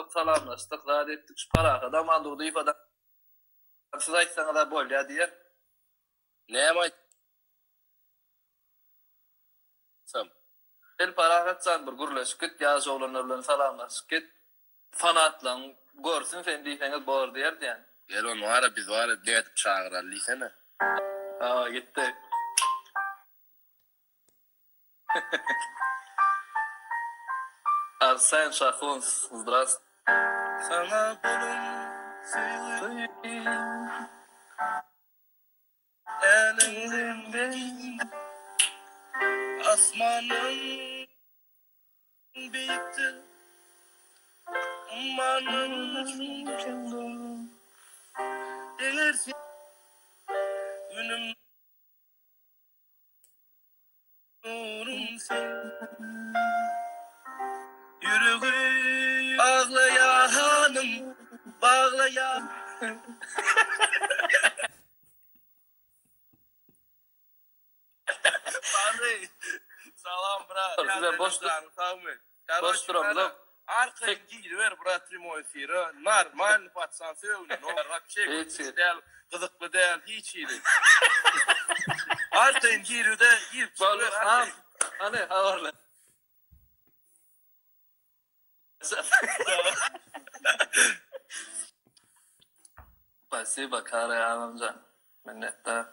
Salamlaşdyk, zat etdik. Şu Parahat Amandurdyýew adam siz aýtsaňyz-a bolýa diýer. Näme aýtsam? Gel Parahat jan bir gürleşip git, ýaş oglanlar bilen salamlaşyp git. Fanatlaň görsün seni diýseňiz bor diýer diýen. Gel ony wara biz wara nädip çagyraly diýsene. Hawa gitdi. Arsen Şahuns zdrast. Saňa bolan söýgim Älemden Asmandan beýikdir Ummandan çuňdur Eger sen Günüm Nurum sen Ýüregi aglaýar hanym baglaýar. Bary salam brat. Size boş Sagmy. Boş duramzok. Arkaýyn giriber brat primoý efire. Normalny patsan sögünenok. Wapşe köp däl, gyzykly däl hiç hili. Arkaýyn giride girip çykyber arkaýyn. Hany habarlar. Spasiba Kary agamjan. Minnetdar.